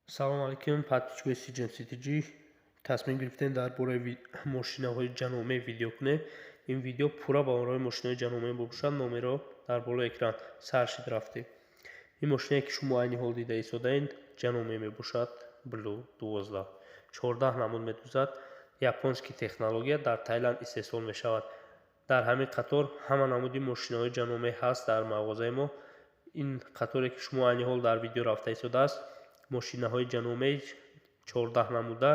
Салом алейкум, подписчикои CGM. Тасмим гирифтем дар бораи мошинаҳои Ҷаноме видео кунем. Ин видео пурра ба бораи мошинаҳои Ҷаноме бошад. Номерро дар болои экран. Сар шид, рафтем. Ин мошинае, ки шумо айни ҳол дида истодаед, Ҷаноме мебошад, Blue 12. 14 намуд медузад, японский технология, дар Таиланд истеҳсол мешавад. Дар ҳамин қатор ҳама намуди мошинаҳои Ҷаноме ҳаст дар мағозаи мо. Ин қаторе, ки шумо айни ҳол дар видео рафта истодааст, мошинаҳои Ҷаномеи 14 намуда,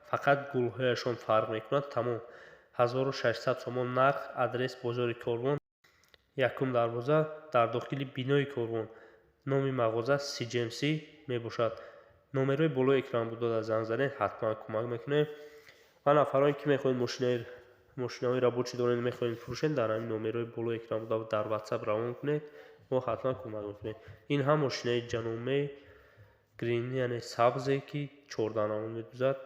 фақат гулҳояшон фарқ мекунад, тамом. 1600 сомон нарх. Адрес: бозори Корвон, якум дарвоза, дар дохили бинои Корвон. Номи мағоза CGMC мебошад. Номерҳои болои экран буда, занг занед, ҳатман кӯмак мекунем. Ва нафароне, ки мехоҳед, мошинаҳои рабочий доред, мехоҳед фурӯшед, дар ҳамин номерҳои болои экран буда дар WhatsApp равон кунед, мо ҳатман кӯмак мекунем. Ин ҳам мошинаи Ҷаномеи Green, яъне сабзе, ки 14 намуд медузад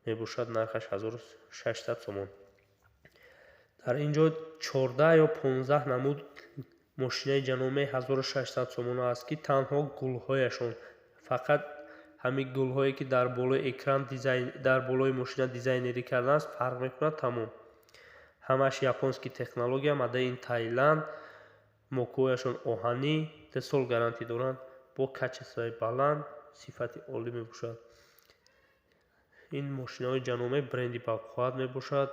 мебошад, нархаш 1600 сомон. Дар ин ҷо 14 ё 15 намуд мошинаи Ҷаномеи 1600 сомона аст, ки танҳо гулҳояшон, фақат ҳамин гулҳое, ки дар болои экран дизайн, дар болои мошина дизайнерӣ кардааст, фарқ мекунад, тамом. Ҳамааш японский технология, made in Таиланд, мокҳояшон оҳанӣ, 2 сол гарантӣ доранд, бо качествои баланд, сифати олӣ мебошад. Ин мошинаҳои Ҷаноме бренди бақувват мебошад.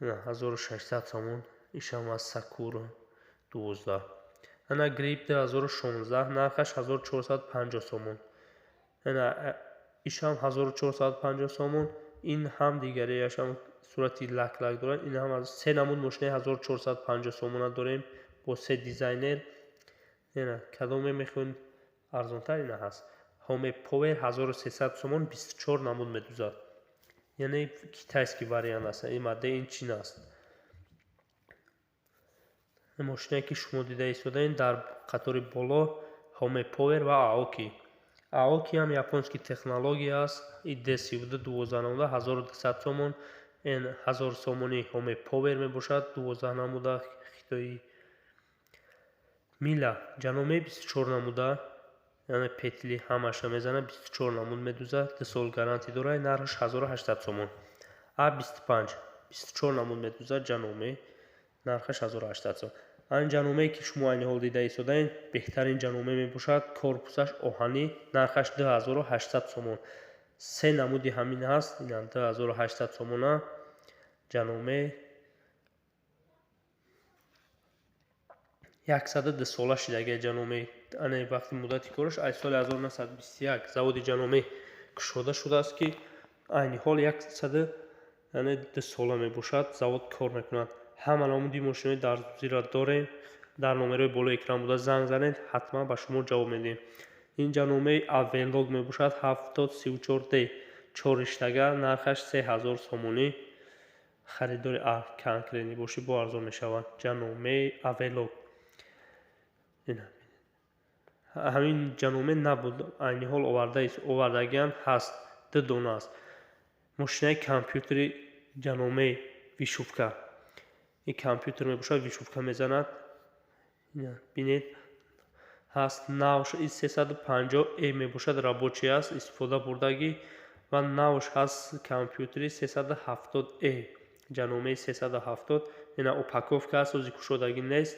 1600 сомон. Ишам аз Сакура 12. Ана Грип 2016, нархаш 1450 сомон. Ана ишам 1450 сомон. Ин ҳам дигареашам сурати лак-лак дорад. Ин ҳам се намуд мошинаи 1450 сомона дорем бо се дизайнер. Кадоме мехоҳед, арзонтар ина ҳаст. Home Power 1300 сомон, 24 намуд медузад. Яъне китайский вариант аст. Ин made in Чин аст. Мошинае, ки шумо дида истодаед дар қатори боло, Home Power ва Aoki. Aoki ҳам японский технология аст. И D32, 12 намуда, 1200 сомон. Ин 1000 сомони Home Power мебошад, 12 намуда, хитоӣ. Мила Ҷаномеи 24 намуда, яъне петли ҳамаша мезанад, 24 намуд медузад, 2 сол гарантӣ дорад, нархаш 1800 сомон. А25, 24 намуд медузад, Ҷаноме, нархаш 1800 сомон. Ан Ҷаномее, ки шумо айни ҳол дида истодаед, беҳтарин Ҷаноме мебошад, корпусаш оҳанӣ, нархаш 2800 сомон. Се намуди ҳамин ҳаст, ина 2800 сомона Ҷаноме. 102 сола шидагия Ҷаноме, ане вақти муддати кораш аз соли 1921 заводи Ҷаноме кушода шудааст, ки айни ҳол яксаду, яъне 2 сола мебошад, завод кор мекунад. Ҳама намуди мошинои дарзира дорем. Дар номерҳои болои экран буда занг занед, ҳатман ба шумо ҷавоб медиҳем. Ин Ҷаномеи Авелог мебошад, 7034 д, чорриштага, нархаш 3000 сомонӣ. Харидори конкретный бошӣ, бо арзон мешавад. Ҷаномеи Авелог. Ҳамин Ҷаноме набуд, айни ҳол овардагиам ҳаст, ду дона аст. Мошинаи компютери Ҷаномеи вышивка. Ин компютер мебошад, вышивка мезанад. Бинед, ҳаст навш, ин 350 э мебошад, рабочий аст, истифода бурдагӣ, ва навш ҳаст компютери 370 э, Ҷаномеи 370. Ина упаковка аст, ози кушодагӣ нест.